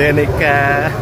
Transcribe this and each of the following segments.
Denika.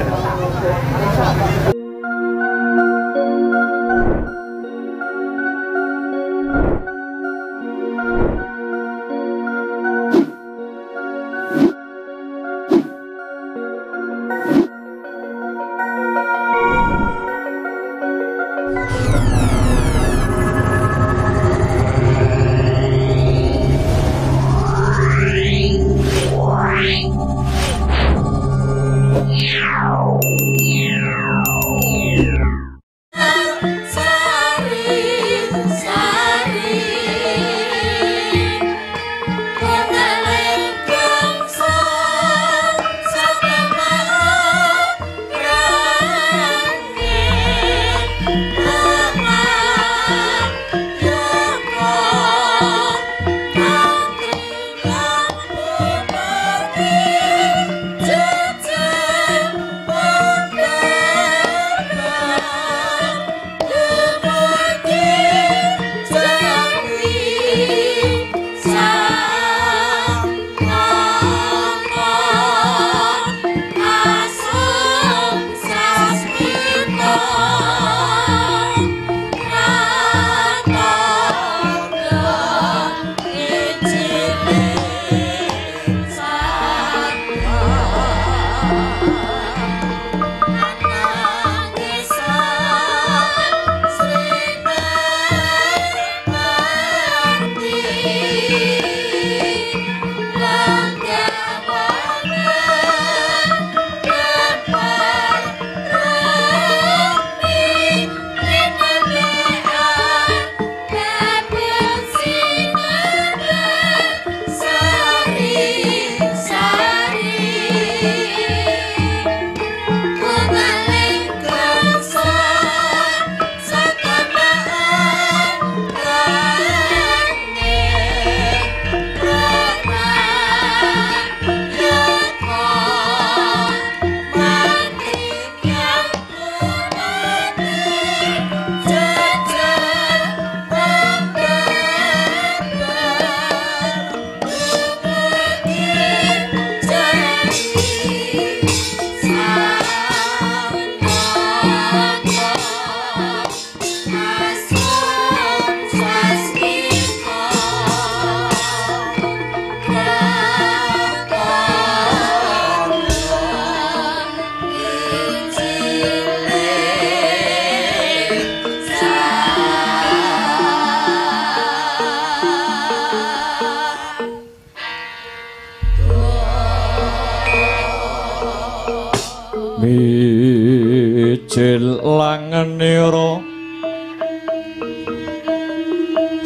Mijil langenira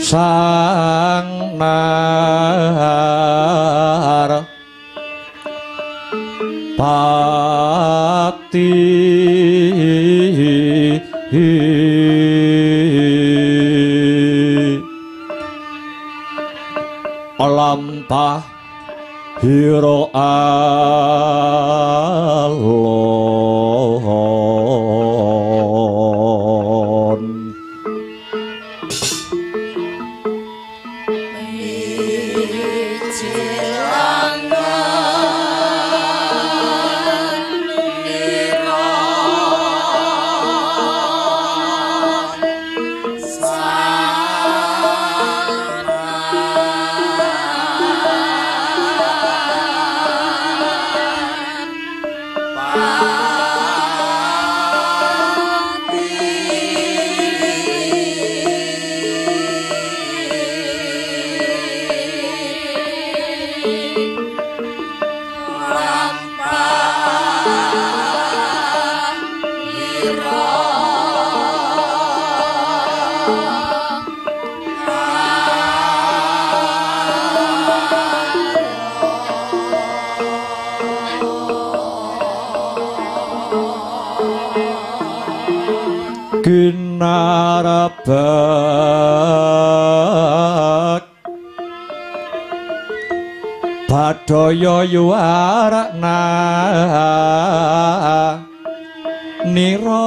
sang nar pati lampah hira alon. Kinarabak Badaya yuwarakna nira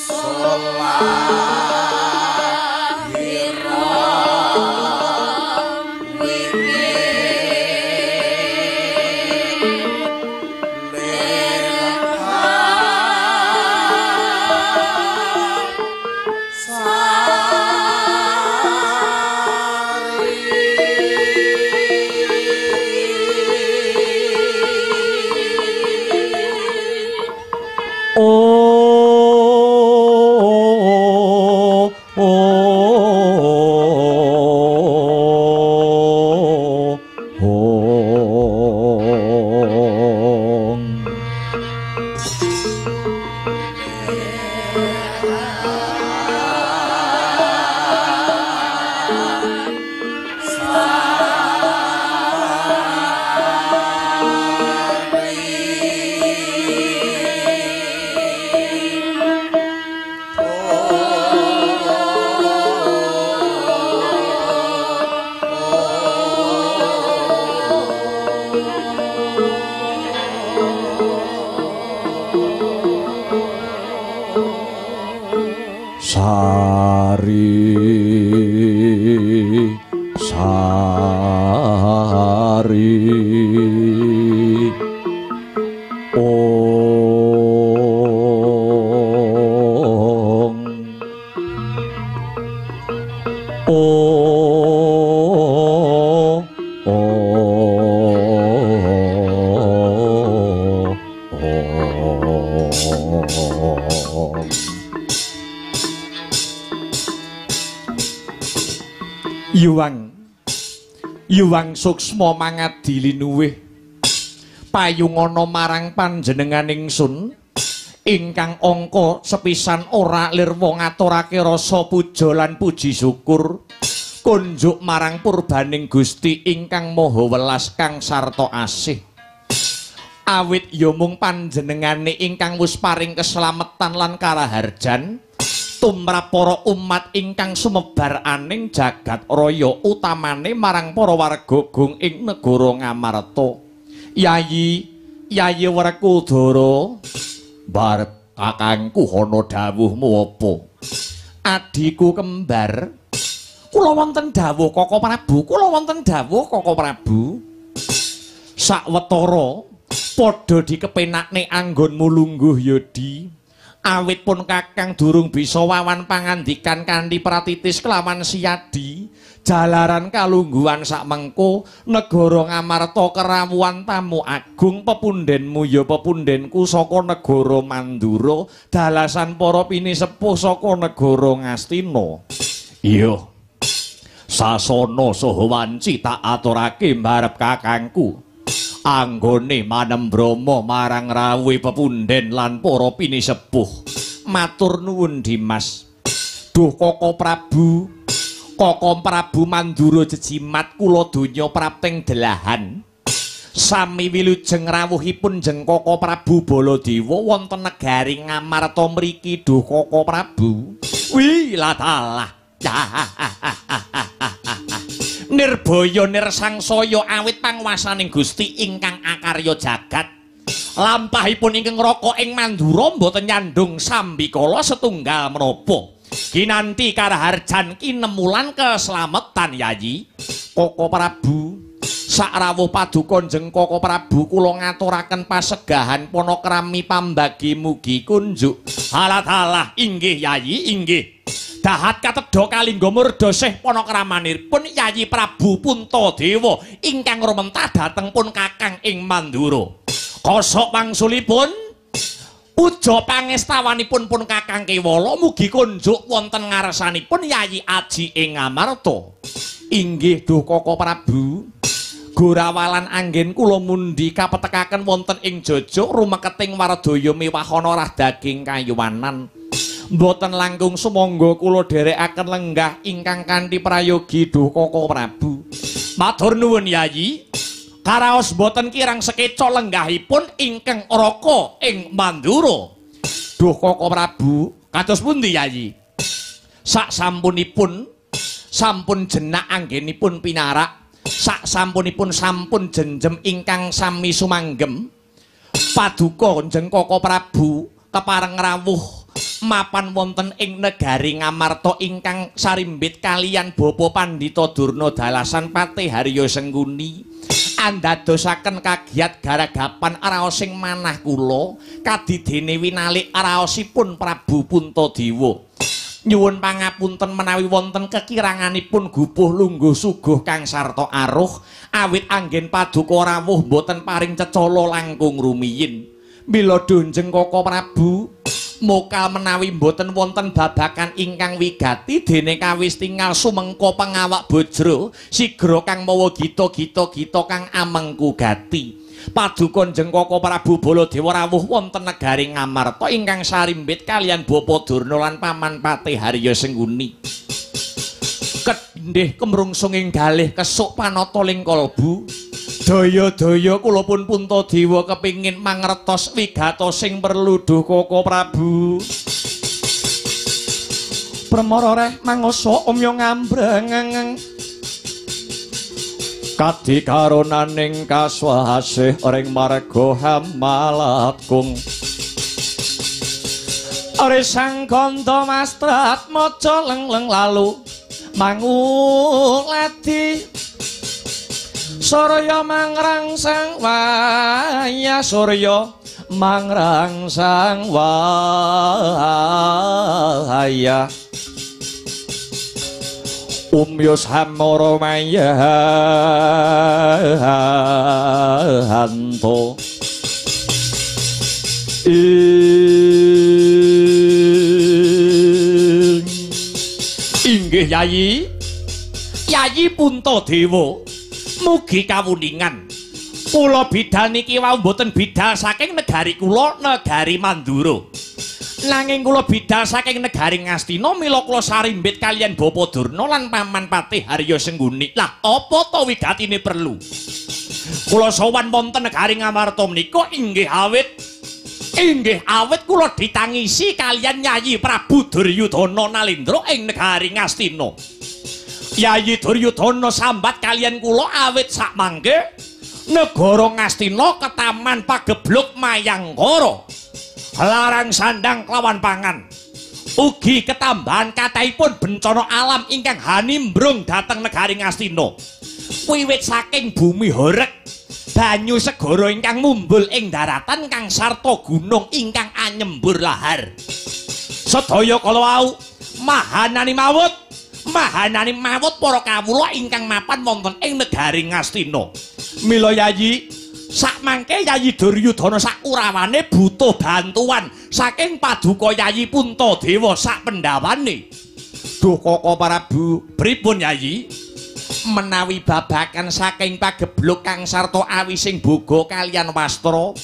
Salam. Yuwang Yuwang suksma mangadi linuwih payungana marang panjenengan ingsun ingkang angka sepisan ora lirwa ngaturake rasa puja lan puji syukur kunjuk marang purbaning Gusti ingkang Maha Welas kang sarta asih. Awit ya mung panjenengane ingkang wis paring keslametan lan karaharjan tumrap para umat ingkang sumebar aning jagat raya utamane marang para warga gung ing negara Ngamarta. Yayi, Yayi Werkudara, barep kakangku ana dawuhmu apa? Adhiku kembar, kula wonten dawuh Koko Prabu, kula wonten dawuh Koko Prabu. Sawetara padha dikepenakne anggonmu lungguh ya, Di. Awit pun kakang durung bisa wawan pangandikan kanthi pratitis kelawan siyadi jalaran kalungguhan sakmengko negara Ngamarta kerawuhan tamu agung pepundhenmu ya pepundhenku saka negara Mandura dalasan para pinisepuh saka negara Ngastina. Iya, sasana saha wanci tak aturake marep kakangku anggone manembrama marang rawuhe pepunden lan para pinisepuh. Matur nuwun Dimas. Duh Koko Prabu, Koko Prabu Mandura jejimat kula donya prapting delahan. Sami wilujeng rawuhipun jeng Koko Prabu Baladewa wonten negari Ngamarta mriki duh Koko Prabu. Wih latalah. Nirbaya nirsangsaya awit panguwasaning Gusti ingkang akarya jagat. Lampahipun ingkang raka ing Mandura mboten nyandung sambikala setunggal menapa. Kinanti karaharjan kinemulan keslametan Yayi. Koko Prabu, sakrawuh paduka jeng Koko Prabu kula ngaturaken pasegahan panakrami pambagi mugi kunjuk. Halah-halah inggih Yayi inggih. Dahat katedha kalingga murda sih panakramanipun Yayi Prabu Puntadewa ingkang rumentah dhateng pun kakang ing Mandura. Kosok wangsulipun puja pangestawanipun pun kakang Kewala mugi kunjuk wonten ngarsanipun Yayi Aji ing Ngamarta. Inggih duh Koko Prabu, gorawalan anggen kula mundi kapetekaken wonten ing jojog rumeketing wardaya miwahana rah daging kayuwanan. Mboten langkung sumangga kula dherekaken lenggah ingkang kanthi prayogi duh Koko Prabu. Matur nuwun Yayi. Karaos mboten kirang sekeca lenggahipun ingkang raka ing Mandura. Duh Koko Prabu, kados pundi Yayi? Sak sampunipun sampun jenak anggenipun pinarak, sak sampunipun sampun jenjem ingkang sami sumanggem. Paduka jeng Koko Prabu kepareng rawuh mapan wonten ing negari Ngamarta ingkang sarimbit kaliyan Bapa Pandhita Durna dalasan Patih Harya Sengkuni andadosaken kagiyat garagapan raosing manah kula kadidene winalik raosipun Prabu Puntadewa. Nyuwun pangapunten menawi wonten kekiranganipun gupuh lungguh suguh kang sarta aruh awit anggen paduka rawuh boten paring cecala langkung rumiyin. Mila donjeng Koko Prabu mokal menawi mboten wonten babakan ingkang wigati dene kawis tingal sumengko pengawak bojro sigra kang mawa gita-gita-gita kang amengku gati. Paduka jeng Koko Prabu Baladewa rawuh wonten negari Ngamarta ingkang sarimbit kaliyan Bapa Durna lan Paman Patih Harya Sengkuni. Kendhih kemrungsung ing galih kesuk panata ling kalbu. Daya-daya kula pun Puntadewa kepingin mangertos wigatosing perlu duh Koko Prabu. Permara reh mangoso omyo ngambreng kadi karonaning kaswasih ring marga hamalatkung. Ore sang kandha mastrat maca lengleng lalu manguladi surya mangrangsang waya surya mangrangsang waya umyus hamara maya Inggih Yayi. Yayi Puntadewa, mugi kawuningan. Kula bidal niki wau mboten bidal saking negari kula, negari Mandura. Nanging kula bidal saking negari Ngastina, mila kula sarimbit kaliyan Bapa Durna lan Paman Patih Harya Sengguni. Lah, apa ta wigatine perlu? Kula sowan wonten negari Ngamarta menika inggih awit kula ditangisi kaliyan Yayi Prabu Duryudana Nalendra ing negari Ngastina. Yayi Duryudana sambat kaliyan kula awit sakmangke negara Ngastina ketaman pagebluk Mayangkara, larang sandang kelawan pangan. Ugi ketambahan kathahipun bencana alam ingkang hanimbrung dhateng negari Ngastina. Wiwit saking bumi horeg, banyu segara ingkang mumbul ing daratan kang sarta gunung ingkang anyembur lahar. Sedaya kala wau mahanani mawut para kawula ingkang mapan wonten ing negari Ngastina. Mila Yayi, sakmangke Yayi Duryudana sakurawane butuh bantuan saking paduka Yayi Puntadewa sak pendhawane. Duh Koko Prabu, pripun Yayi? Menawi babakan saking pagebluk kang sarta awising boga kaliyan wastra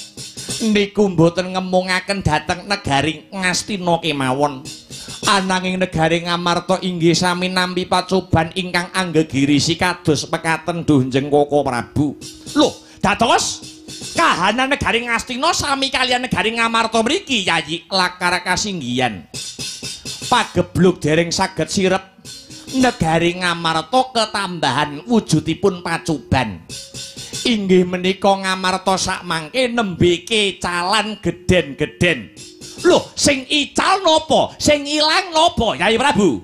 niku mboten ngemungaken dhateng negari Ngastina kemawon. Ananging negari Ngamarta inggih sami nampi pacoban ingkang anggegirisi kados pekaten duh Njeng Koko Prabu. Lho, dados kahanan negari Ngastina sami kaliyan negari Ngamarta mriki Yayi lakar kasinggihan. Pagebluk dereng saged sirep, negari Ngamarta ketambahan wujudipun pacoban. Inggih menika Ngamarta sakmangke nembe kecalan gedhen-gedhen. Lho, sing ical napa? Sing ilang napa, Yayi Prabu?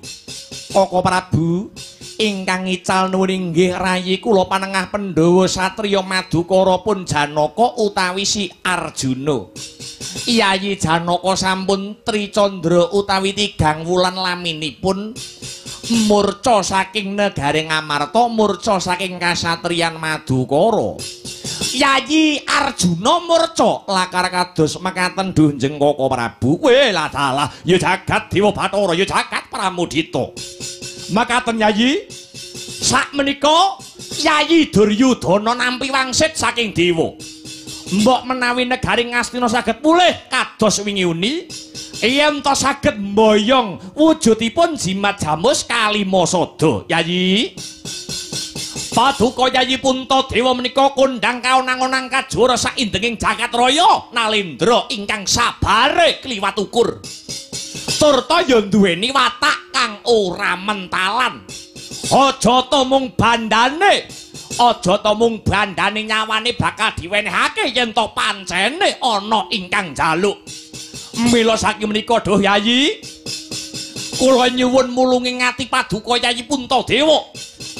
Koko Prabu, ingkang ical nuwun inggih rayi kula panengah Pandhawa satriya Madukara pun Janaka utawi si Arjuna. Yayi Janaka sampun tricandra utawi tigang wulan laminipun murca saking negari Ngamarta, murca saking kasatriyan Madukara. Yayi Arjuna murca lakar kados mekaten duh Njeng Koko Prabu. Weh lah dalah, ya jagat Dewa Bathara, ya jagat Pramudita. Mekaten Yayi, sakmenika Yayi Duryudana nampi wangsit saking dewa. Mbok menawi negari Ngastina saged pulih kados wingi uni, yen ta saged mboyong wujudipun jimat jamus Kalimasada. Yayi, paduka Yayi Puntadewa menika kondhang kaonang-onang kajora saindenging jagat raya Nalendra ingkang sabare kliwat ukur. Turta ya duweni watak kang ora mentalan. Aja ta mung bandane, aja ta mung bandane nyawane bakal diwenehake yen ta pancene ana ingkang njaluk. Mila saking menika duh Yayi, kula nyuwun mulungi ngati paduka Yayi Puntadewa.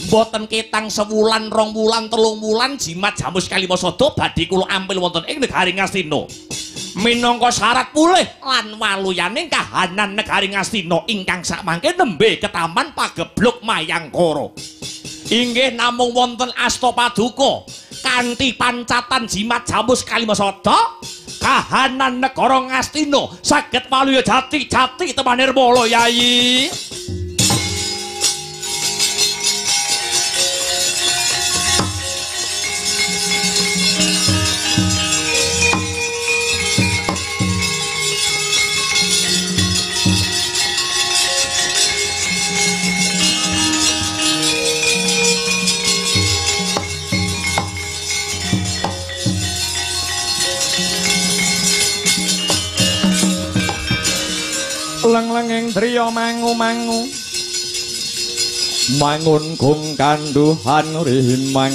Mboten ketang sewulan, rong wulan, telung wulan jimat jamus Kalimasada badhe kula ampil wonten ing negari Ngastina. Minangka syarat pulih lan waluyaning kahanan negari Ngastina ingkang sakmangke nembe ketaman pagebluk Mayangkara. Inggih namung wonten asta paduka kanthi pancatan jimat jamus Kalimasada, kahanan negara Ngastina saged waluya jati-jati teman nirmala Yayi. Leng-lenging driya mangu-mangu mangun kung kanduhan rimang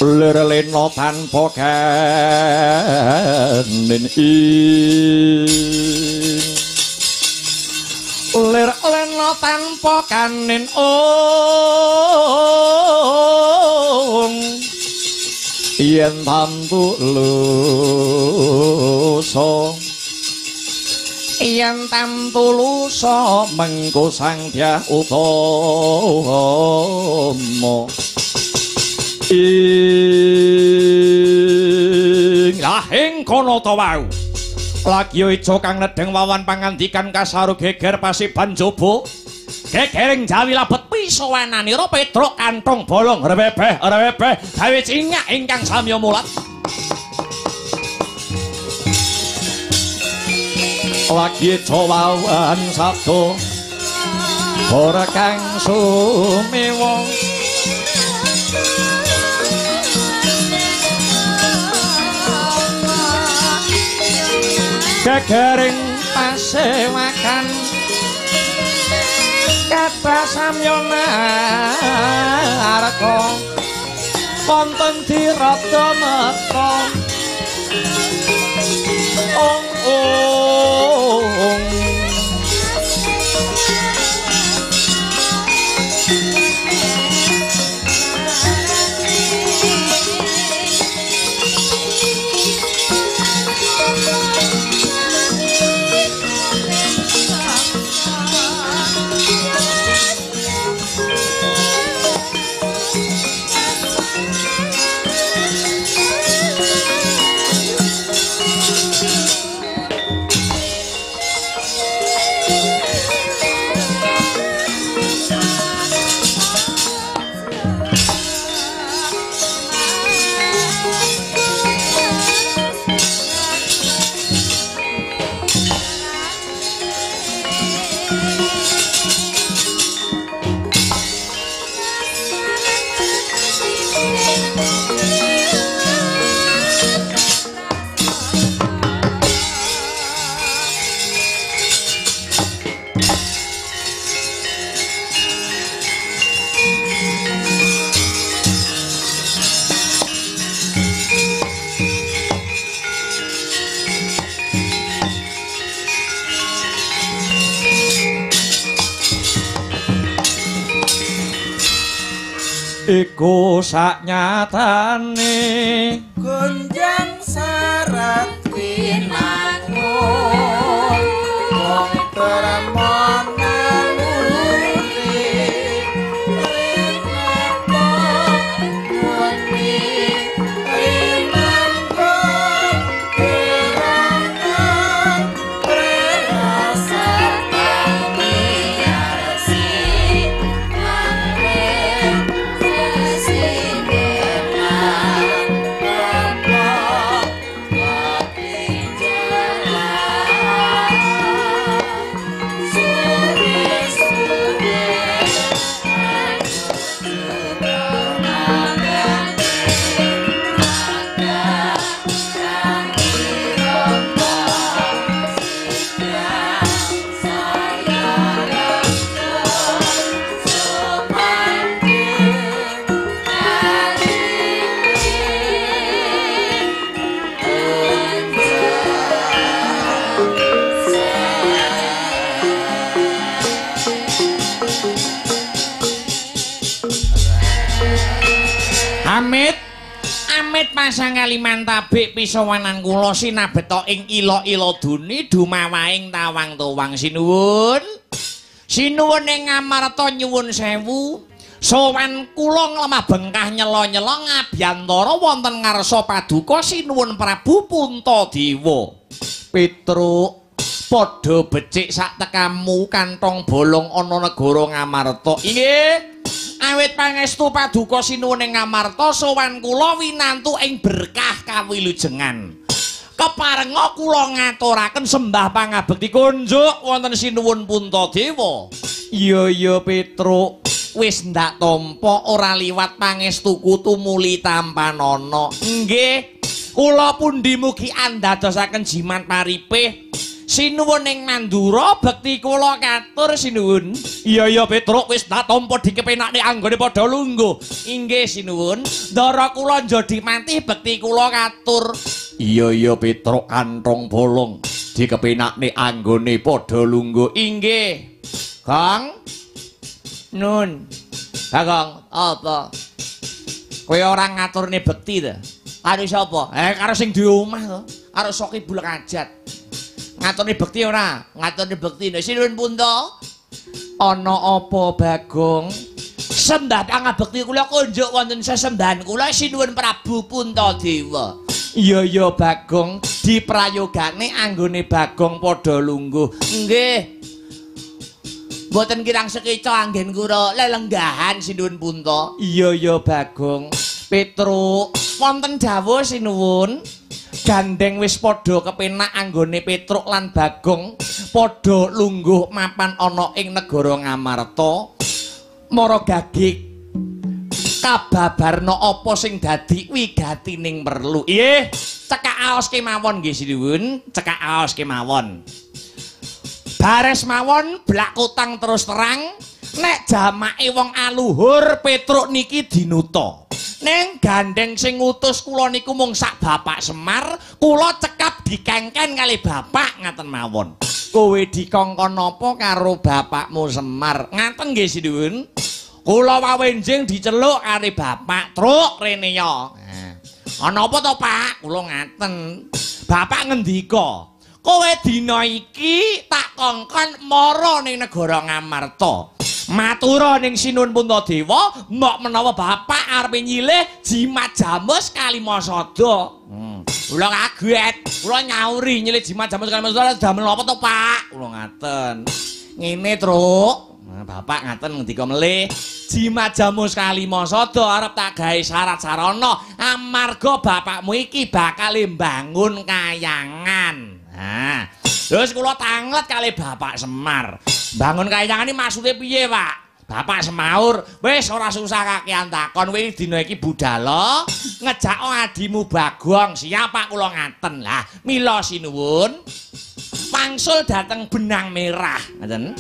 lir lena tanpa kanin ing lir lena tanpa kanin ong yen tamtu lusa yen tamtu lusa mengko Sang Dyah Utama ing lahing kono ta wau Lagi ijo kang nedheng wawan pangandikan kasaru geger pasiban jaba. Gegering jawi labet pisawananira Petruk kantong bolong rebebeh rebebeh gawe cingak ingkang samya mulat. Lagi ijo wawan sabda ora kang sumewa. Gegering pasewakan kathah samya narka wonten dirada meta. Ong ong iku saknyatane gonjang syarat winangun wong derma naluri rinapa muni rinanggo gerangan prasartani arsi Amit amit pasang kalimantabik pisawanan kula sinabeta ing ila-ila duni dumawahing tawang-tuwang sinuwun. Sinuwun ing Ngamarta nyuwun sewu. Sowan kula nglemah bengkah nyela-nyela ngabyantara wonten ngarsa paduka sinuwun Prabu Puntadewa. Petruk padha becik sak tekamu kantong bolong ana negara Ngamarta. Inggih. Awit pangestu paduka sinuwun ing Ngamarta sowan kula winantu ing berkah kawilujengan. Keparenga kula ngaturaken sembah pangabekti kunjuk wonten sinuwun Puntadewa. Iya iya Petruk, wis ndak tampa ora liwat pangestuku tumuli tampanana. Nggih, kula pundi mugi andadosaken jimat paripih. Sinuwun ing Mandura bekti kula katur sinuwun. Iya iya Petruk wis tak tampa dikepenakne anggone padha lungguh. Inggih sinuwun, ndara kula njodi mantih bekti kula katur. Iya iya Petruk kantong bolong dikepenakne anggone padha lungguh. Inggih. Kang Nun. Bagong, apa? Kowe ora ngaturne bekti ta? Karo sapa? Karo sing duwe omah to. Karo Sokibul Hajat. Ngaturne bekti ora? Ngaturne bekti. Sinuwun Punta. Ana apa Bagong? Sembah pangabekti kula kunjuk wonten sesembahan kula sinuwun Prabu Puntadewa. Iya ya Bagong, diprayogane anggone Bagong padha lungguh. Nggih. Mboten kirang sekeca anggen kula lelenggahan Sinuwun Punta. Iya ya Bagong. Petruk, wonten dawuh sinuwun. Gandeng wis padha kepenak anggone Petruk lan Bagong padha lungguh mapan ana ing negara Ngamarta. Mara gagik kababarna apa sing dadi wigatining perlu. Nggih, cekak aos kemawon nggih sinuwun, cekak aos kemawon. Bares mawon blak kutang terus terang nek jamake wong aluhur Petruk niki dinuta. Neng gandeng sing ngutus kula niku mung sak Bapak Semar, kula cekap dikengken kali bapak ngaten mawon. Kowe dikongkon napa karo bapakmu Semar? Ngaten nggih sinuwun. Kula wawenjing diceluk kali bapak, "Truk rene ya." Ana apa to, Pak? Kula ngaten. Bapak ngendika, "Kowe dina iki tak kongkon mara ning negara Ngamarta. Matura ning Sinuwun Puntadewa, mbok menawa bapak arep nyilih jimat jamus Kalimasada." Kula kaget, kula nyauri nyilih jimat jamus Kalimasada damel napa to, Pak? Kula ngaten. Ngene, Truk. Bapak ngaten ngendika melih, jimat jamus Kalimasada arep tak gawe syarat sarana amarga bapakmu iki bakal mbangun kayangan. Nah, terus kula tanglet kali Bapak Semar. Bangun kayangan iki maksude piye, Pak? Bapak semaur, wis ora susah kakean takon, kowe dina iki budala ngejak adimu Bagong. Siap, Pak, kula ngaten. Lah, mila sinuwun wangsul dhateng benang merah, ngaten.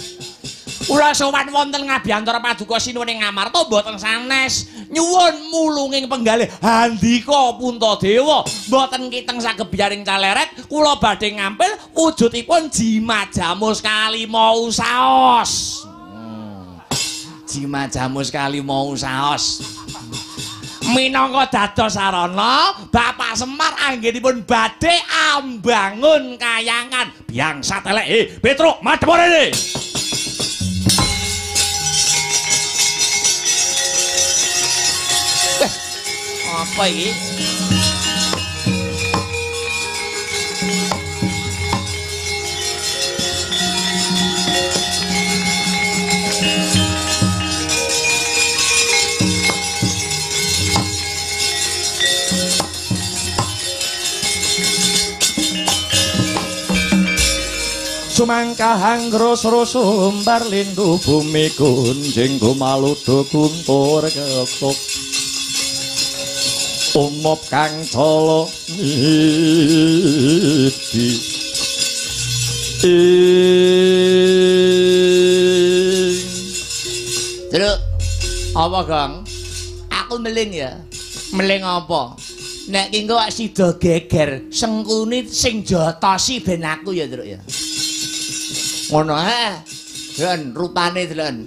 Kula sowan wonten ngabiyantara paduka sinuwun ing Ngamarta mboten sanes nyuwun mulunging penggalih handika Puntadewa mboten kiteng sagebiyaring caleret kula badhe ngampil wujudipun jimat jamus kalima usaos. Jimat jamus kalima usaos. Minangka dados sarana Bapak Semar anggenipun badhe ambangun kayangan. Biangsat elek, Petruk madhep rene. Apa iki? Sumangkahang rus-rusumbar lindu bumi gunjing gumaludu guntur ketuk umop kang cala nidi. Truk, apa Gong? Aku meling ya. Meling apa? Nek ki engko sida geger, sengkuni sing jotosi ben aku ya, Truk ya. Ngono ae. Delon rupane delon.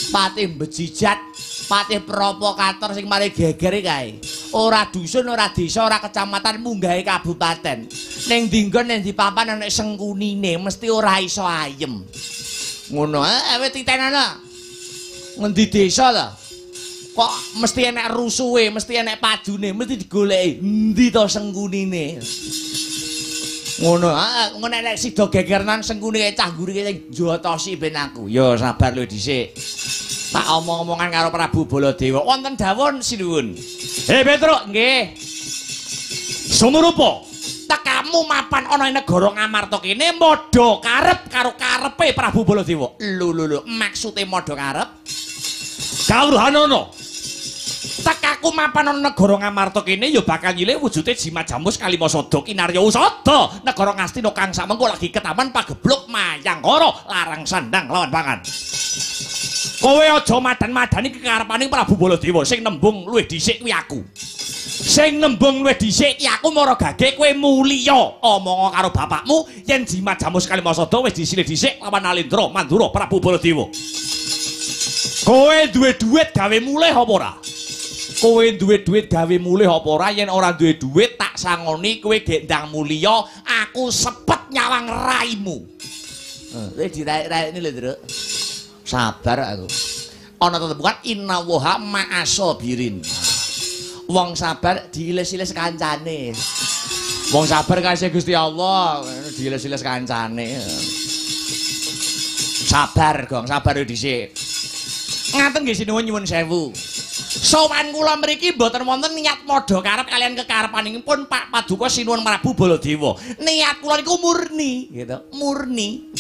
Patih bejijat, patih provokator sing mari geger kae. Ora dusun, ora desa, ora kecamatan, munggahe kabupaten. Ning ndi nggon ning ndi papan ana sengkunine mesti ora iso ayem. Ngono ae wis titenana. Ngendi desa ta? Kok mesti enek rusuhe, mesti enek padune, mesti digoleki. Endi to sengkunine? Ngono ae, ngono nek sida gegernan sengkuni cah ngguri sing jotosi ben aku. Ya sabar lho dhisik. Tak omong-omongan karo Prabu Baladewa. Wonten dawuh sinuwun. Hei Petruk, nggih. Sumurupa, tekamu mapan ana ing negara Ngamarta kene madha karep karo karepe Prabu Baladewa. Lho lho lho, maksude madha karep? Kawruhanana. Tekaku mapan ana negara Ngamarta kene ya bakal nyilih wujude jimat jamus Kalimasada kinarya usada negara Ngastina kang samengko lagi ketaman pagebluk Mayangkara larang sandang lawan pangan. Kowe aja madan-madani kekarepaning Prabu Baladewa sing nembung luwih dhisik kuwi aku. Sing nembung luwih dhisik ki aku mara gage kowe mulya omonga karo bapakmu yen jimat jamus Kalimasada wis disilih dhisik lawan Alendra Mandura Prabu Baladewa. Kowe duwe dhuwit gawe mulih apa ora? Kowe duwe dhuwit gawe mulih apa ora? Yen ora duwe dhuwit tak sangoni kowe gendang mulya, aku sepet nyawang raimu. Kowe diraik-raikne lho, Truk. Sabar aku. Ana tetembukan innallaha ma'asabirin. Wong sabar diilis-ilis kancane. Wong sabar kasih Gusti Allah, diles-iles kancane. Sabar, Gong, sabar dhisik. Ngaten nggih sinuwun nyuwun sewu. Sowan kula mriki mboten wonten niat padha karep kalian kekarepanipun Pak Paduka Sinuwun Prabu Baladewa. Niat kula niku murni, gitu. Murni.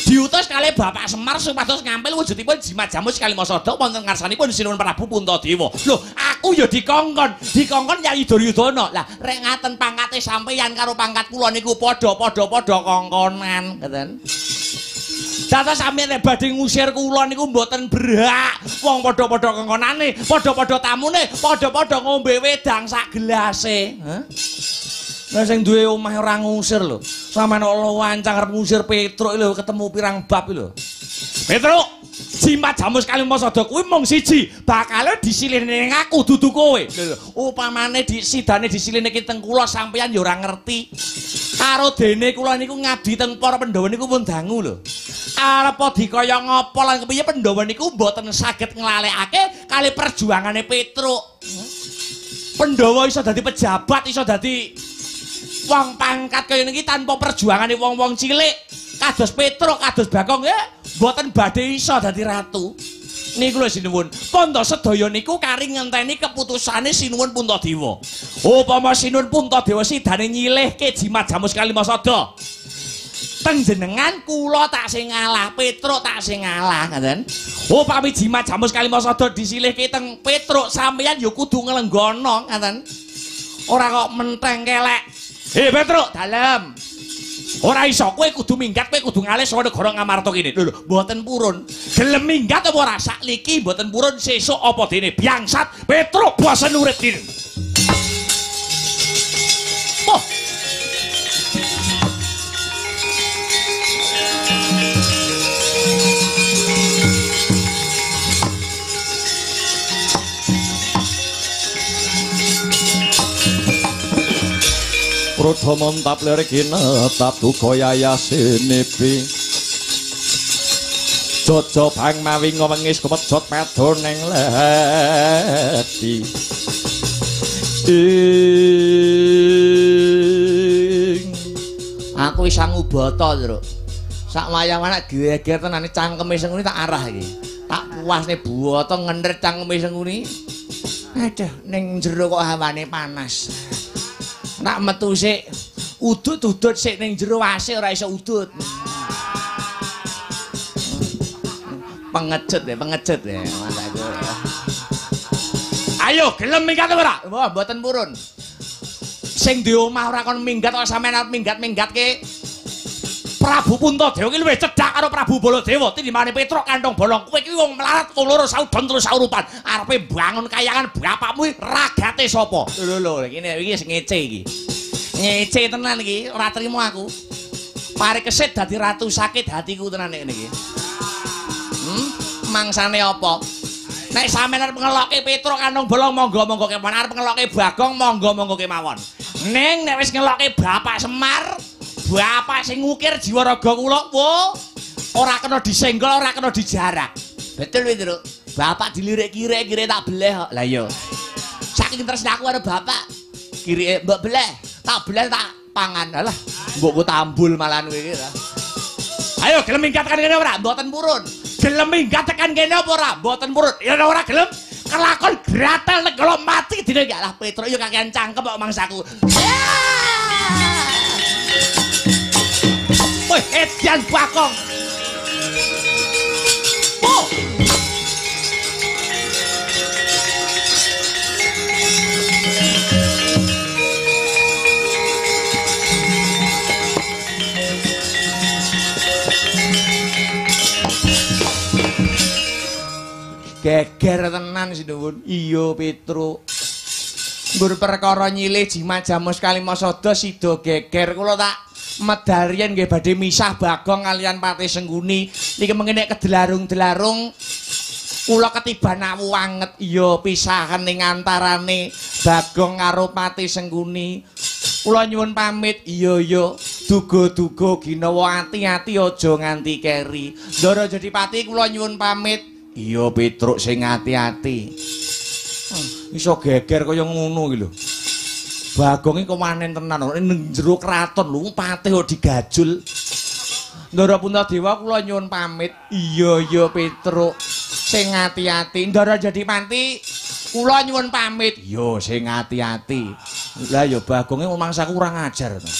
Diutus kalih Bapak Semar supados ngampil wujudipun jimat jamus Kalimasada wonten ngarsanipun Sinuwun Prabu Puntadewa. Lho, aku ya dikongkon, dikongkon Yayi Duryudana. Lah, rek ngaten pangkate sampeyan karo pangkat kula niku padha-padha padha kongkonan, ngoten. Dados sampeyan nek badhe ngusir kula niku mboten berhak. Wong padha-padha kongkonane, padha-padha tamune, padha-padha ngombe wedang sak gelase. Hah? Lah sing duwe omah ora ngusir lho. Sampeyan kok lancang arep ngusir Petruk lho ketemu pirang bab lho. Petruk, jimat jamus Kalimasada kuwi mung siji, bakale disilihne ning aku dudu kowe. Lho, upamane disidane disilihne ki teng kula sampeyan ya ora ngerti. Karo dene kula niku ngabdi teng para Pandhawa niku pun dangu lho. Arep dikaya ngapa lan kepiye Pandhawa niku mboten saged nglalekake kali perjuangane Petruk. Pandhawa iso dadi pejabat, iso dadi wong pangkat kaya niki tanpa perjuangane wong-wong cilik kados Petruk, kados Bagong ya mboten badhe iso dadi ratu. Niku lho sinuwun. Panda sedaya niku kari ngenteni keputusane Sinuwun Puntadewa. Upama Sinuwun Puntadewa sidane nyilihke jimat jamus Kalimasada, panjenengan kula tak sing ngalah, Petruk tak sing ngalah, ngoten. Upami jimat jamus Kalimasada disilihke teng Petruk, sampeyan ya kudu nglenggono, ngoten. Ora kok menteng kelek. Hei Petruk, dalem. Ora iso, kowe kudu minggat, kowe kudu ngalih saka negara Ngamarta kene. Lho lho, mboten purun. Gelem minggat apa ora sakliki mboten purun sesuk apa dene biangsat Petruk bosen urip dene. Oh. Rudha montap lir kinetap duka yayasinipi. Jojo bang mawi ngwengis kepejot medho ning ledi. Ing aku wis angubata, Truk. Sak wayah-wayah geger tenane cangkeme sing ngene tak arah iki. Tak puasne buwata ngener cangkeme sing ngene. Aduh, ning jero kok hawane panas. Tak metu sik, udut-udut sik ning jero AC ora iso udut. Pengecut ya, pengecut ya mas aku. Ayo gelem minggat ora? Wah, mboten purun. Sing di omah ora kon minggat kok sampeyan arep minggat-minggatke. Prabu Puntadewa ki luwih cedhak karo Prabu Baladewa tinimbane Petruk kantong bolong. Kowe iki wong melarat wong loro saudon terus saurupan. Arepe bangun kayangan bapakmu ragate sapa? Lho lho, iki sing ngece iki. Ngece tenan iki, ora trimo aku. Pare kesit dadi ratu sakit hatiku tenan nek ngene iki. Mangsane apa? Nek sampeyan arep ngelokke Petruk kantong bolong monggo-monggo kemawon, arep ngelokke Bagong monggo-monggo kemawon. Ning nek wis ngelokke Bapak Semar, bapak sing ngukir jiwa raga kula, wo, ora kena disenggol, ora kena dijarak. Betul kuwi, Truk. Bapak dilirik kire-kire tak beleh kok. Lah iya. Saking tresnaku karo bapak, kirike mbok beleh, tak beleh tak pangan. Alah, mbokku tambul malahan kowe iki. Ayo gelem minggat tekan kene ora? Mboten purun. Gelem minggat tekan kene apa ora? Mboten purun. Ya ora gelem, kelakon gratel negara mati dene iki. Alah Petruk yo kakean cangkem kok mangsaku. Woi, edian Bagong. Oh. Geger tenan sinuwun. Iya, Petruk. Nggur perkara nyilih jimat jamus Kalimasada sida geger. Kula tak medal riyen nggih badhe misah Bagong kalian Patih Sengkuni. Niki mengke nek kedelarung-delarung kula ketiban awu anget. Iya, pisahan ning antarane Bagong karo Patih Sengkuni. Kula nyuwun pamit. Iya iya, duga-duga ginawa ati-ati aja nganti keri. Ndara jadi pati kula nyuwun pamit. Iya Petruk sing ati-ati. Iso geger kaya ngono iki lho. Bagong iki kewanen tenan ning jero kraton lho patih kok digajul. Ndara Puntadewa kula nyuwun pamit. Iya iya Petruk. Sing ati-ati. Ndara Jadipanti kula nyuwun pamit. Iya sing ati-ati. Lah ya Bagonge mangsaku kurang ajar to.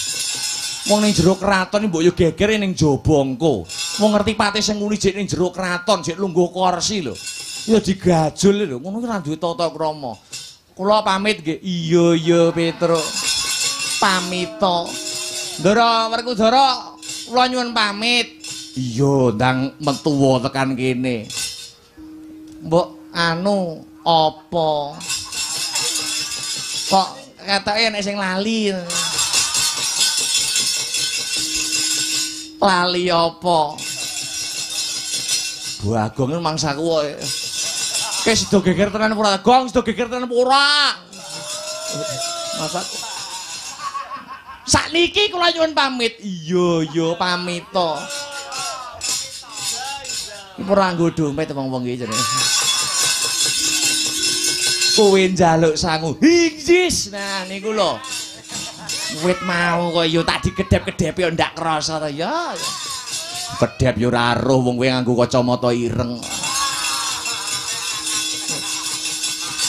Wong ning jero kraton mbok yo geger ning jaba engko. Wong ngerti patih sing nguli jek ning jero kraton jek lungguh kursi lho. Ya digajul lho, ngono ki ora duwe tata krama. Kula pamit nggih. Iya iya Petruk. Pamita. Ndara Werkudara kula nyuwun pamit. Iya, ndang metuwa tekan kene. Mbok anu apa? Kok ketoke enek sing lali. Lali apa? Bagong mangsaku kok. Kayak sido geger tenan ora? Gong sido geger tenan ora? Masaku. Sakniki kula nyuwun pamit. Iya iya pamita. Ora nggo dompet wong-wong iki jenenge. Kowe njaluk sangu. Hingjis. Nah niku lho. Wit mau kok ya tak digedhep-gedhepi kok ndak krasa to ya. Kedhep ya ora roh wong kowe nganggo kacamata ireng.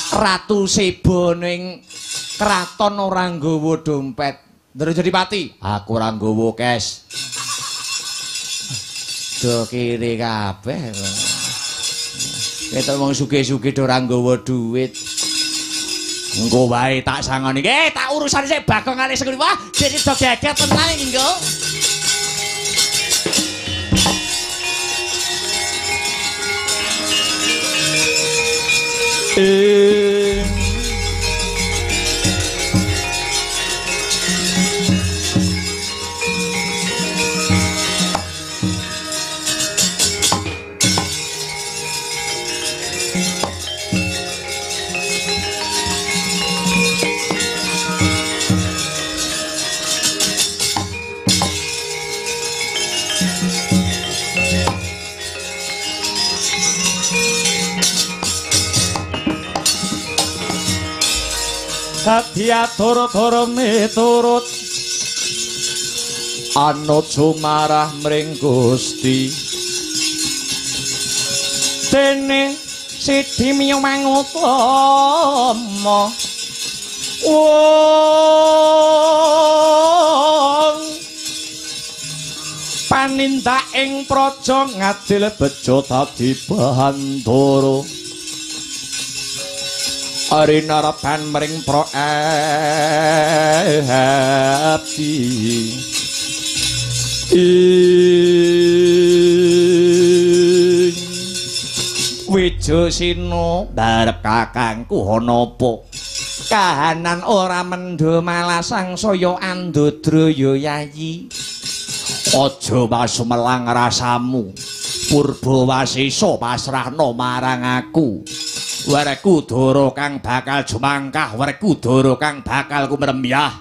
Ratu Seba ning kraton ora nggawa dompet. Ndara Jadipati, aku ora nggawa cash. Do kiri kabeh. Ketok wong sugih-sugih do ora nggawa duit. Engko wae tak sangoni. Tak urusan sik bagongane sing wah, jek do geger tenan iki engko. Dadi atur-atur miturut anut sumarah mring Gusti. Dene sidi miyo mangutama wong panindak ing praja ngadil bejo dadi bandara. Arinarepan mring praabdi ing Wijasena barep kakangku ana apa kahanan ora mendho malah sangsaya andadra ya Yayi. Aja masumelang rasamu Purbawasesa pasrahna marang aku. Werkudara kang bakal jumangkah, Werkudara kang bakal kumrembyah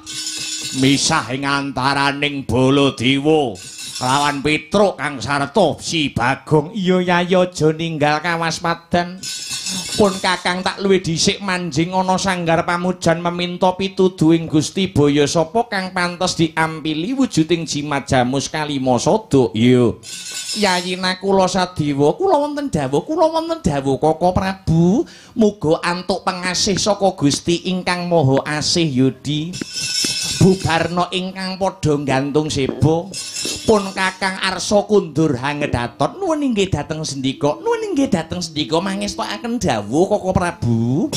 misah ing antaraning Baladewa lawan Petruk kang sarta si Bagong. Iya Yayi aja ninggal kawaspadan. Pun kakang tak luwih dhisik manjing ana sanggar pamujan meminta pituduhing Gusti Baya sapa kang pantes diampili wujuding jimat jamus kalima sada. Iya Yayi Nakula Sadewa kula wonten dawuh, kula wonten dawuh Koko Prabu, muga antuk pengasih saka Gusti ingkang Maha Asih Yudi. Bubarna ingkang padha gantung seba. Pun kakang arsa kundur hangedaton nuwun inggih dhateng sendika, nuwun inggih dhateng sendika mangestokaken dawuh Koko Prabu.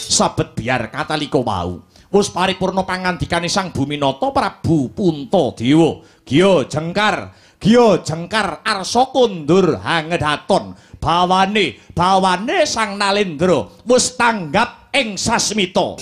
Sabet biar katalika wau wis paripurna pangandikane Sang Buminata Prabu Puntadewa. Giya jengkar, giya jengkar arsa kundur hangedaton. Bawane, bawane Sang Nalendra wis tanggap ing sasmita.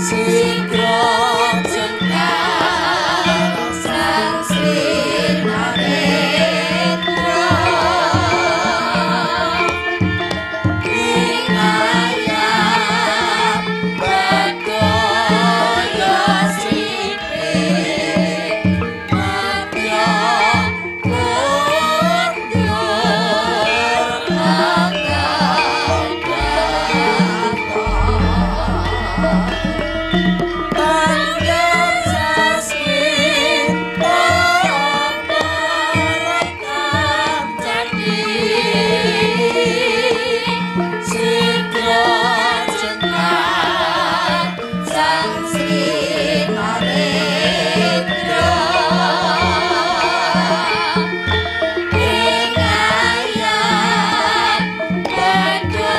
Sigra jengkar Sang Sri Narendra ing ayat Bedhaya Sriping Madya Kundur Tanggap sasmita parakan candi Sigra jengkar Sang Sri Narendra ing ayat Bedhaya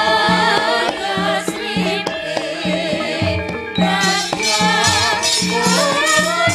Sriping Madya Kundur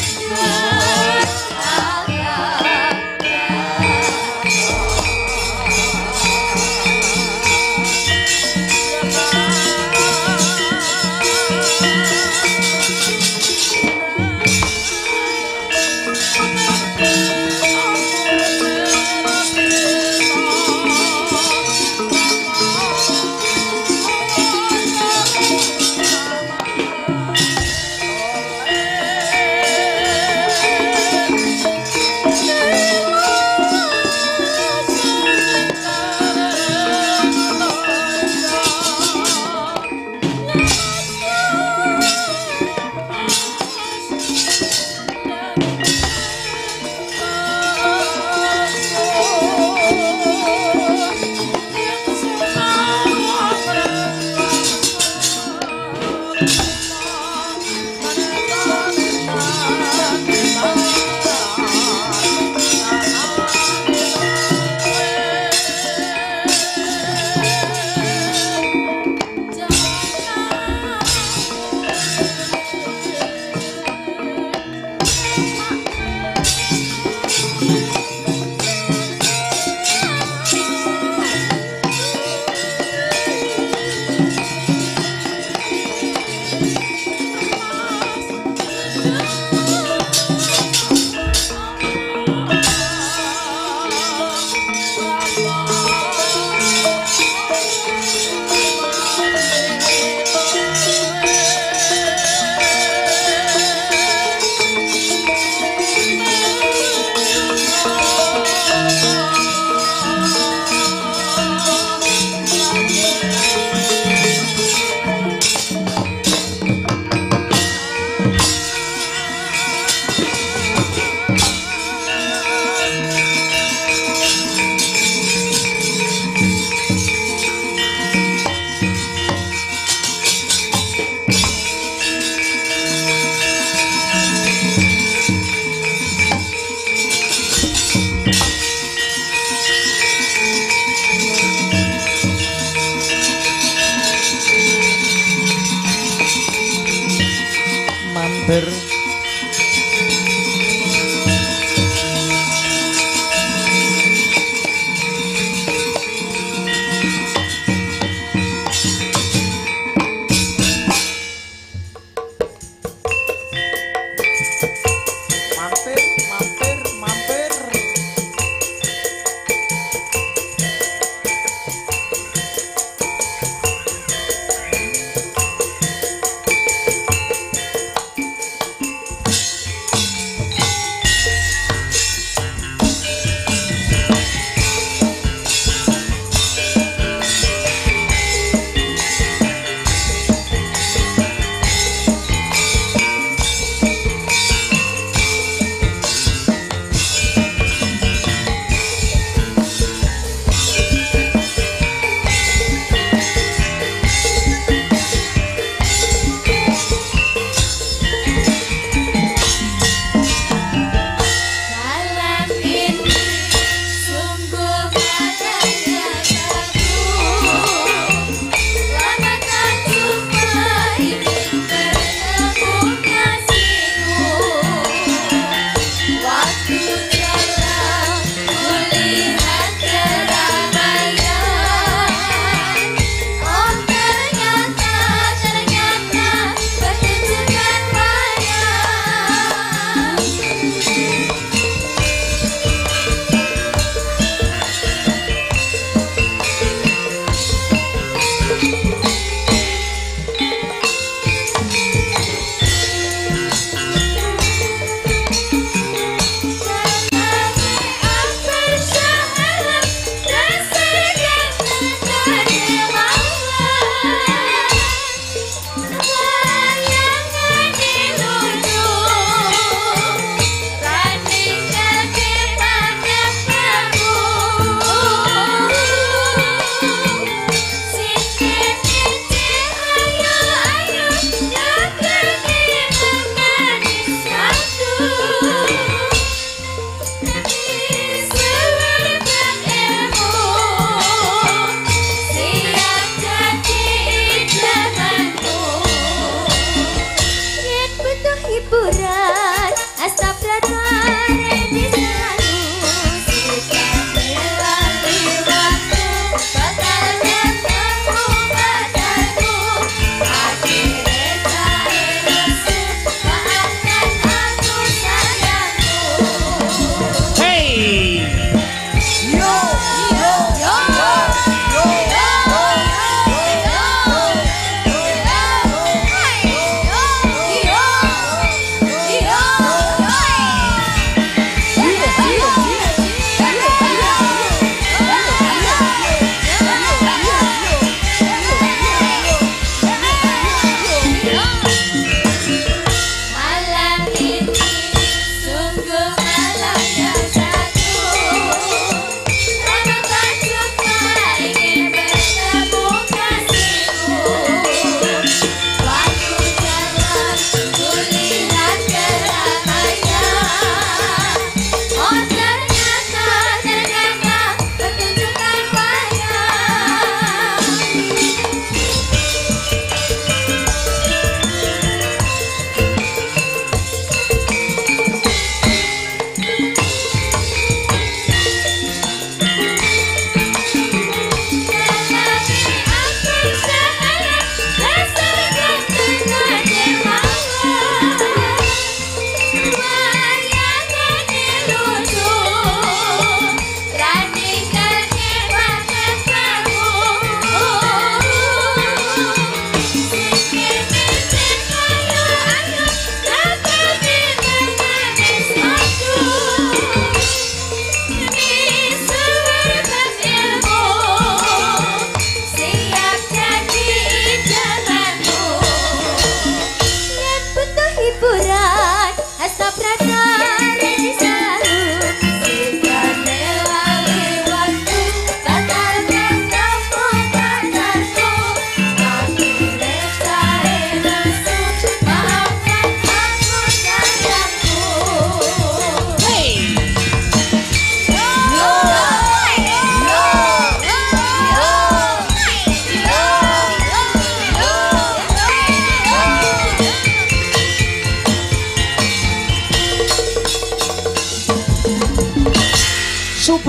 Mampir Mampir, mampir, mampir.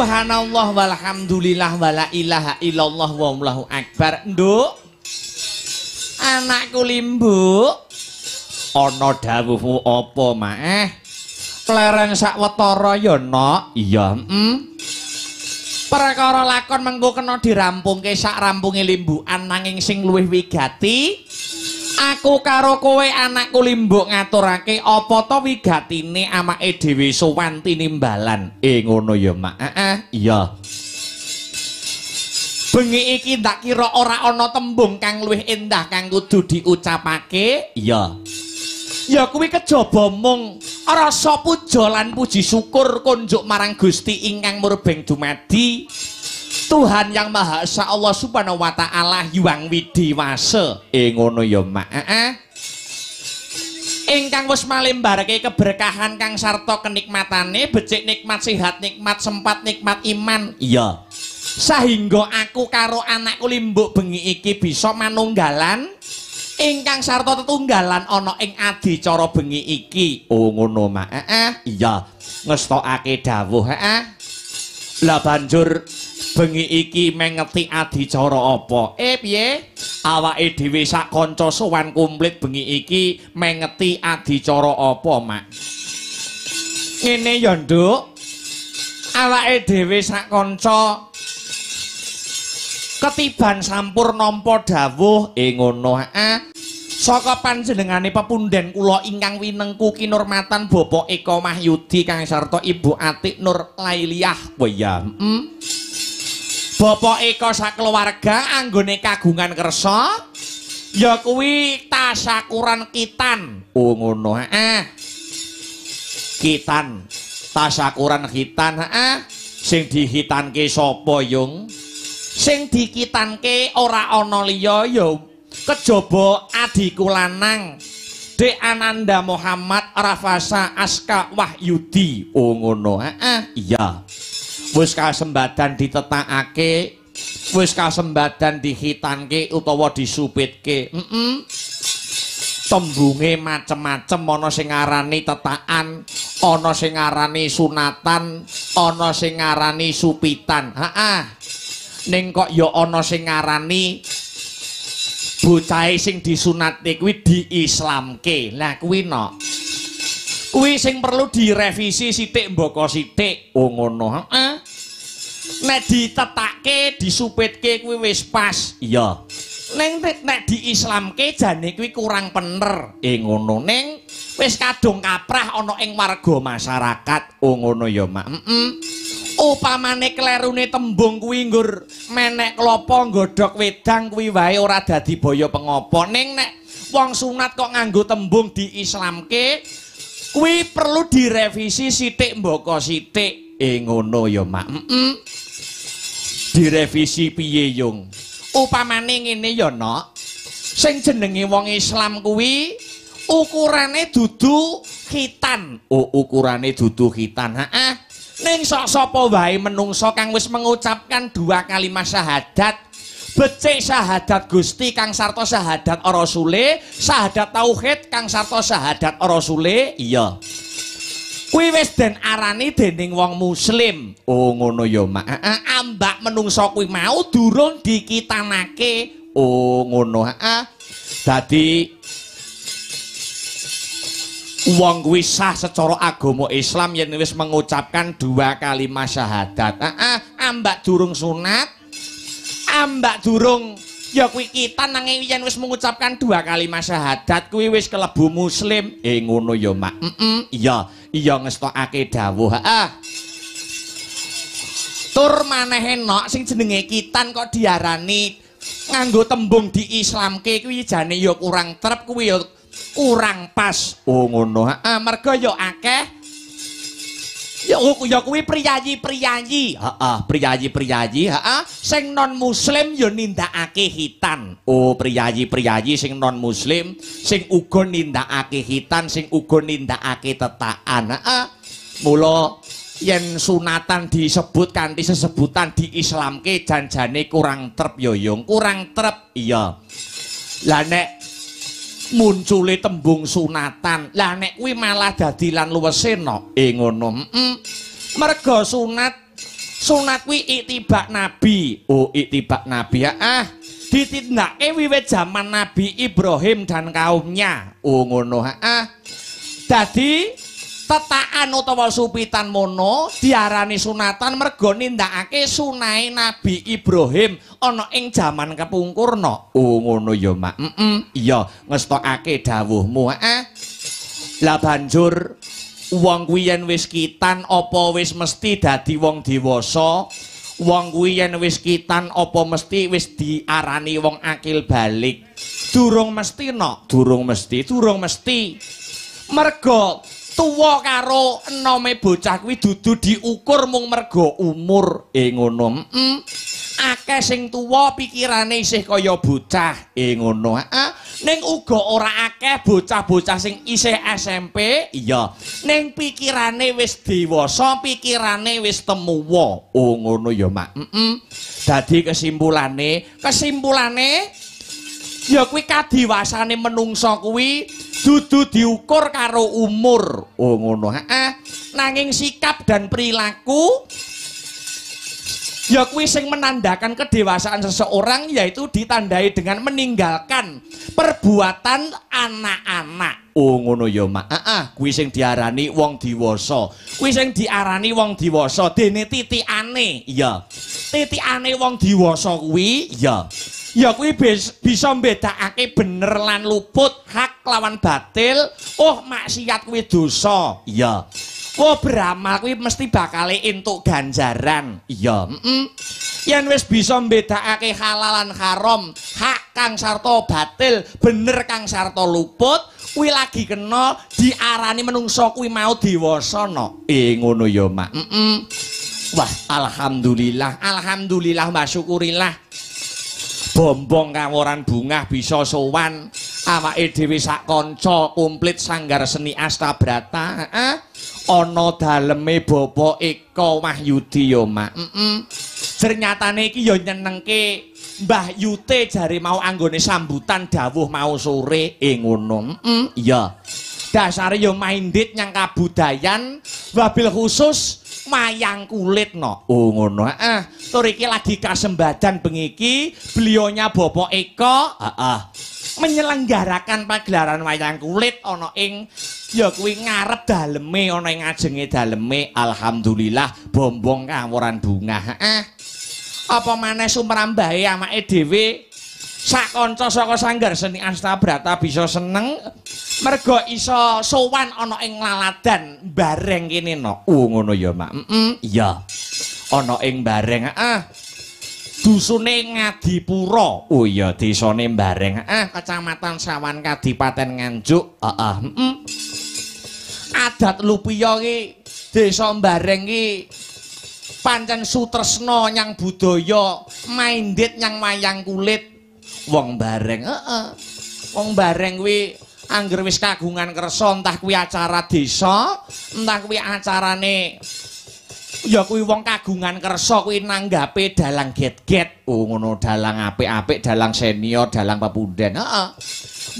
Subhanallah walhamdulillah wala ilaha illallah wallahu akbar. Nduk, anakku Limbuk, ana dawuhmu apa, Mak? Leren sawetara ya, Nok. Iya, Perkara lakon mengko kena dirampungke sak rampunge limbukan, nanging sing luwih wigati aku karo kowe anakku Limbuk ngaturake apa to wigatine amake dhewe sowan tinimbalan. Ngono ya, Mak. Heeh, iya. Bengi iki ndak kira ora ana tembung kang luwih endah kang kudu diucapake. Iya. Ya kuwi kejaba mung rasa puja lan puji syukur konjuk marang Gusti ingkang murbeng dumadi Tuhan Yang Maha Esa Allah Subhanahu wa taala Hyang Widhi Wasa. Ngono ya, Mak. Heeh. Ingkang wis malembarke keberkahan kang sarta kenikmatane, becik nikmat sehat, nikmat sempat, nikmat iman. Iya. Sahingga aku karo anakku Limbuk bengi iki bisa manunggalan ingkang sarta tetunggalan ana ing adicara bengi iki. Oh ngono, Mak. Heeh. Iya, ngestokake dawuh. Heeh. Lah banjur bengi iki mengeti adicara apa? Piye? Awake dhewe sak kanca sowan komplit bengi iki mengeti adicara apa, Mak? Ngene ya, Nduk. Awake dhewe sak kanca ketiban sampur nampa dawuh. Ngono, heeh. Saka panjenengane pepunden kula ingkang winengku kinurmatan Bapak Eko Mahyudi kang sarta Ibu Atik Nur Lailiyah. Oh iya, Bapak Eko sakeluarga anggone kagungan kersa ya kuwi tasakuran khitan. Oh ngono, heeh. Khitan, tasakuran khitan, heeh. Sing dihitanke sapa, Yung? Sing dikitanke ora ana liya ya kejaba adhiku lanang Dek Ananda Muhammad Rafasa Aska Wahyudi. Oh ngono, heeh. Iya. Wis kasembadan ditetakake, wis kasembadan dihitanke utawa disupitke. Tembunge macem-macem, ana sing ngarani tetakan, ana sing ngarani sunatan, ana sing ngarani supitan. Heeh. Ning kok ya ana sing ngarani bocahe sing disunatke kuwi diislamke. Lah kuwi nok. Kuwi sing perlu direvisi sithik mbaka sithik. Oh ngono, heeh. Nek ditetake, disupitke kuwi wis pas. Iya. Ning nek diislamke jane kuwi kurang pener. Ngono, ning wis kadung kaprah ana ing warga masyarakat. Oh ngono ya, Mak. Heeh. Upamane klerune tembung kuwi nggur menek klopo nggodhog wedang kuwi wae ora dadi baya pengopo. Ning nek wong sunat kok nganggo tembung diislamke kuwi perlu direvisi sithik mbaka sithik. Ngono ya, Mak. Heeh. Direvisi piye, Yung? Upamane ngene ya, Nok. Sing jenenge wong Islam kuwi ukurane dudu khitan. Oh, ukurane dudu khitan. Heeh. Ning sok sapa wae menungsa kang wis mengucapkan dua kalimat syahadat, becik syahadat Gusti kang sarta syahadat Rasule, syahadat tauhid kang sarta syahadat Rasule, iya. Kuwi wis den arani dening wong muslim. Oh ngono ya, Mak. Heeh, ambak menungsa kuwi mau durung dikitanake. Oh ngono, heeh. Dadi wong kuwi sah secara agama Islam yen wis mengucapkan dua kalimat syahadat. Heeh, ambak durung sunat, ambak durung ya kuwi kitan, nanging yen wis mengucapkan dua kalimat syahadat kuwi wis kelebu muslim. Ngono ya, Mak. Heeh, iya, iya ngestokake dawuh. Heeh. Tur maneh nok sing jenenge kitan kok diarani nganggo tembung diislamke kuwi jane ya kurang trep, kuwi ya kurang pas. Oh ngono, heeh, merga ya akeh ya kuwi priyayi-priyayi, heeh, priyayi-priyayi, heeh, sing non muslim ya nindakake khitan. Oh, priyayi-priyayi sing non muslim sing uga nindakake khitan, sing uga nindakake tetakan. Heeh. Mula yen sunatan disebut kanthi sesebutan diislamke janjane kurang trep ya, Yung, kurang trep. Iya. Lah nek muncule tembung sunatan, lah nek kuwi malah dadi lan luwese no. Ngono. Merga sunat Sunat kuwi iktibak Nabi. Oh, iktibak Nabi ya. Ah, ditindakake wiwit jaman Nabi Ibrahim dan kaumnya. Oh, ngono heeh. Dadi tetakan utawa supitan mono diarani sunatan mergo nindakake sunahe Nabi Ibrahim ana ing jaman kepungkurna. Oh, ngono ya, Mak. Heeh. Iya, ngestokake dawuhmu heeh. Lah banjur wong kuwi yen wis kitan apa wis mesti dadi wong dewasa? Wong kuwi yen wis kitan apa mesti wis diarani wong akil balik? Durung mesti no, durung mesti, durung mesti. Mergo tuwa karo enome bocah kuwi dudu diukur mung mergo umur. Ngono. Akeh sing tuwa pikirane isih kaya bocah. Ngono. Heeh. Ning uga ora akeh bocah-bocah sing isih SMP, iya. Ning pikirane wis dewasa, pikirane wis temuwa. Oh, ngono ya, Mak. Heeh. Dadi kesimpulane, ya kuwi kadiwasane menungsa kuwi dudu diukur karo umur. Oh, ngono. Heeh. Nanging sikap dan perilaku ya kuwi sing menandakan kedewasaan seseorang, yaitu ditandai dengan meninggalkan perbuatan anak-anak. Oh, ngono ya, Mak. Heeh, kuwi sing diarani wong dewasa. Kuwi sing diarani wong dewasa dene titikane. Iya. Titikane wong dewasa kuwi ya. Ya kuwi bisa mbedakake bener lan luput, hak lawan batil. Oh, maksiat kuwi dosa. Iya. Oh, beramal kuwi mesti bakale entuk ganjaran. Iya, heeh. Yen wis bisa mbedakake halal lan haram, hak kang sarta batil, bener kang sarta luput, kuwi lagi kena diarani menungsa kuwi mau dewasa no. Ngono ya, Mak. Heeh. Wah, alhamdulillah, alhamdulillah wa syukurillah. Bombong kaworan bungah bisa sowan awake dhewe sak kanca komplit Sanggar Seni Astabrata. Heeh. Ana daleme Bapak Eko Wahyudi ya, Mak. Heeh. Jernyatane iki ya nyenengke Mbah Yute jare mau anggone sambutan dawuh mau sore. Ngono. Heeh. Iya. Dasare ya minded nyang kabudayan wabil khusus wayang kulit no. Oh, ngono. Heeh. Tur iki lagi kasembadan bengi iki beliaunya Bapak Eko, heeh, menyelenggarakan pagelaran wayang kulit ana ing ya kuwi ngarep daleme, ana ing ngajenge daleme. Alhamdulillah bombong kaworan bungah. Heeh. Apa maneh sumrambahe awake dhewe sak kanca saka Sanggar Seni Astabrata bisa seneng mergo iso sowan ana ing laladan bareng kene no. Oh, ngono ya, Mak. Heeh. Iya. Ana ing Bareng, heeh. Dusune Ngadipura. Oh iya, desane Bareng, heeh, Kecamatan Sawan, Kadipaten Nganjuk. Heeh, heeh. Adat Lupiya ki desa Bareng ki pancen sutresna nyang budaya, minded nyang wayang kulit. Wong Bareng, heeh. Wong Bareng kuwi angger wis kagungan kersa, entah kuwi acara desa, entah kuwi acarane ya kuwi wong kagungan kersa kuwi nanggape dalang get-get. Oh, ngono, dalang apik-apik, dalang senior, dalang pepunden. Heeh.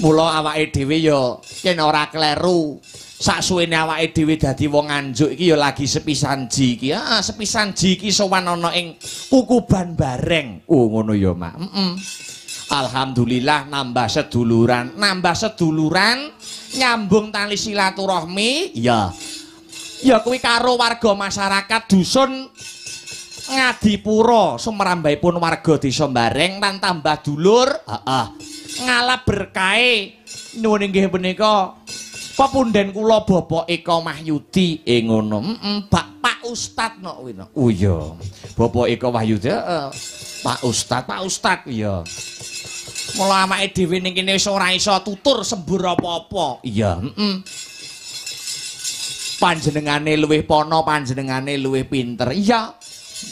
Mula awake dhewe ya yen ora kleru, saksuwene awake dhewe dadi wong Nganjuk iki ya lagi sepisan ji iki. Heeh, sepisan ji iki sowan ana ing Kukuban Bareng. Oh, ngono ya, Mak. Heeh. Alhamdulillah nambah seduluran, nambah seduluran nyambung tali silaturahmi. Iya. Ya kuwi karo warga masyarakat dusun Ngadipura, sumrambahipun warga desa Bareng lan tambah dulur, heeh. Ngalap berkahe nyuwun inggih punika pepunden kula Bapak Eko Wahyudi. Ngono. Heeh, Pak Ustad no kuwi no. Oh iya. Bapak Eko Wahyudi, heeh. Pak Ustad, Pak Ustad iya. Mula awake dhewe ning kene wis ora iso tutur sembur apa-apa. Iya, heeh. Panjenengane luwih pono, panjenengane luwih pinter. Iya.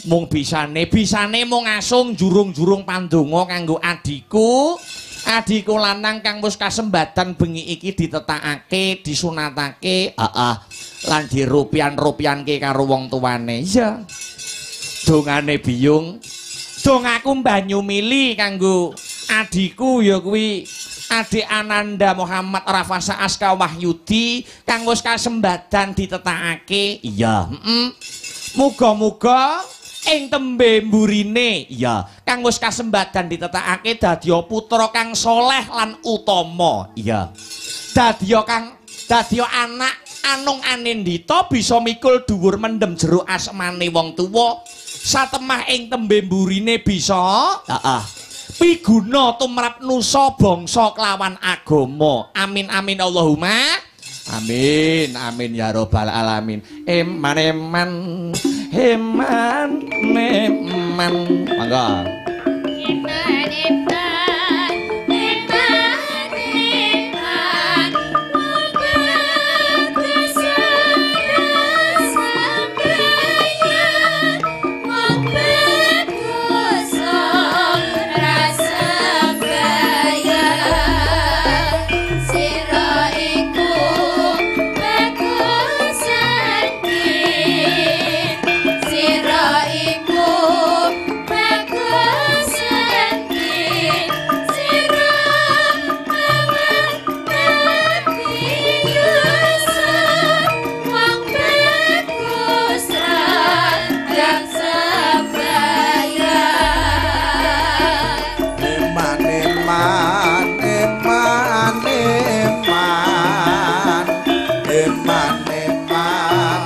Mung bisane, bisane mung asung jurung-jurung pandonga kanggo adhiku. Adhiku lanang kang wis kasembadan bengi iki ditetakake, disunatake, heeh. Lan dirupian-rupianke karo wong tuane. Iya. Dongane biyung. Dongaku banyu mili kanggo adhiku ya kuwi adik Ananda Muhammad Rafasa Aska Wahyudi kang wis kasembadan ditetakake. Iya, heeh. Muga-muga Ing tembe mburine, iya, kang wis kasembadan ditetakake dadiya putra kang soleh lan utama. Iya. Dadiya kang dadiya anak anung anindita bisa mikul dhuwur mendem jero asmane wong tuwa. Satemah ing tembe mburine bisa, heeh, piguna tumrap nusa bangsa kelawan agama. Amin amin Allahumma. Amin amin ya robbal alamin. Eman eman eman eman. Mangga. Eman eman eman eman wong bagus sembahyang, wong bagus ora sembahyang. Sira iku bagus ati, sira iku bagus ati, sira lawan Nabi Yusuf, wong bagus ra sembahyang. Eman eman eman eman eman eman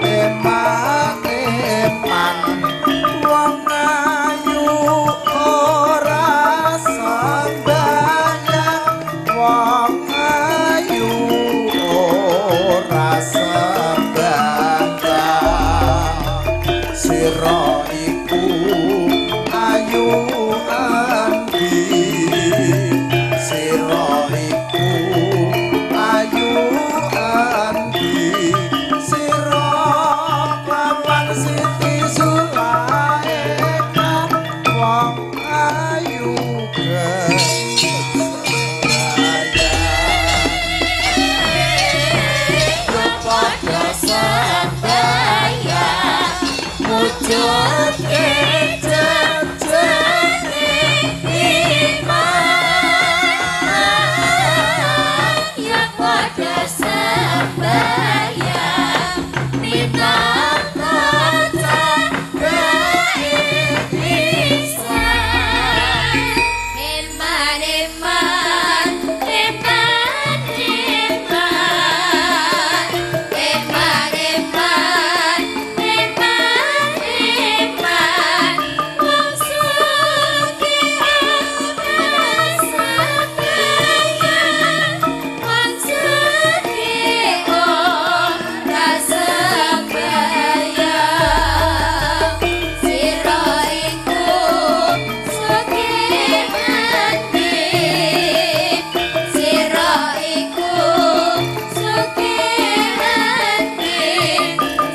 eman eman wong ayu ora sembahyang, wong ayu ora sembahyang. Sira iku ayu endi, sira iku ayu endi, sira lawan Siti Zulaikha, wong ayu Padha sembahyang mujudke jejene iman. Ya padha sembahyang minangka candhake Islam. Eman eman eman eman eman eman eman eman wong sugih ora sembahyang, wong sugih ora sembahyang. Sira iku sugih ati, sira iku sugih ati,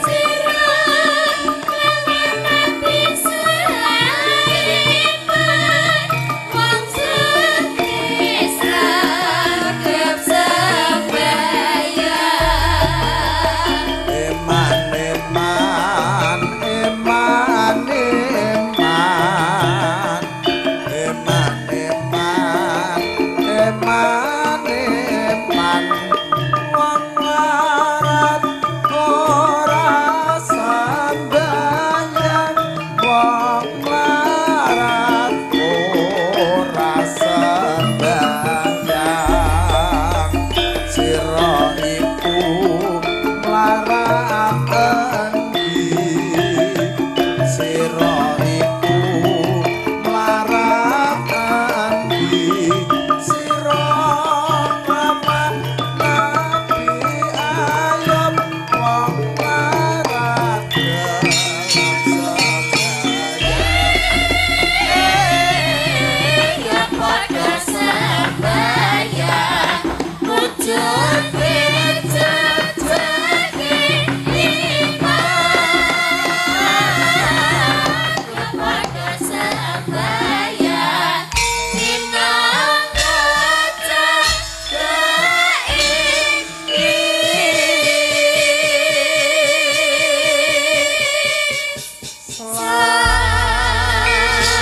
sira lawan Nabi Sulaiman, wong sugih sregep sembahyang. Eman eman eman eman eman eman eman eman wong larat ora sembahyang, wong larat ora sembahyang. Sira iku mlarat endi, sira iku mlarat endi, sira lawan Nabi Ayub, wong larat gelem sembahyang. Ya padha sembahyang mujudke jejene iman. Ya padha sembahyang minangka candhake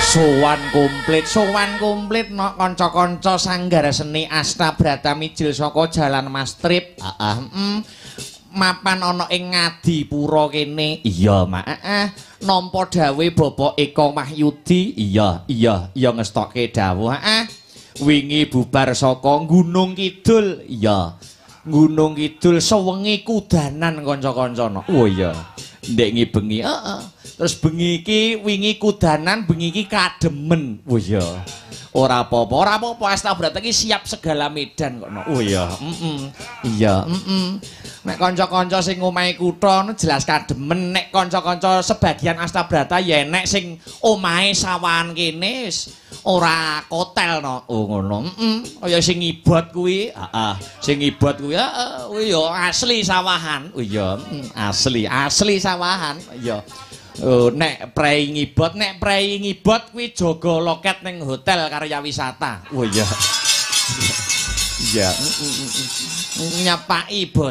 Sowan komplit, sowan komplit nok kanca-kanca sanggar seni Asta Brata Mijil saka Jalan Mastrip. Heeh, mapan ana ing Ngadipura kene. Iya, Mak. Heeh. Nampa dawuhe Bapak Eko Mahyudi. Iya, iya, iya ngestokke dawuh. Heeh. Wingi bubar saka Gunung Kidul. Iya. Gunung Kidul sewengi kudanan kanca-kancana. Oh iya. Ndek ngi bengi, heeh. Terus bengi iki wingi kudanan, bengi iki kademen. Oh iya. Ora apa-apa, ora apa-apa, Astabrata iki siap segala medan kok. Oh iya, heeh. Iya, heeh. Nek kanca-kanca sing omahe kutha ngono jelas kademen, nek kanca-kanca sebagian Astabrata ya enek sing omahe sawahan kene wis ora kotel no. Oh ngono. Heeh. Kaya sing ngibot kuwi, heeh. Sing ngibot kuwi, heeh, kuwi ya asli sawahan. Oh iya, asli, asli sawahan. Iya. Oh, nek prei ngibot, nek prei ngibot kuwi jaga loket ning hotel karya wisata. Oh iya. Iya, nyepaki bos.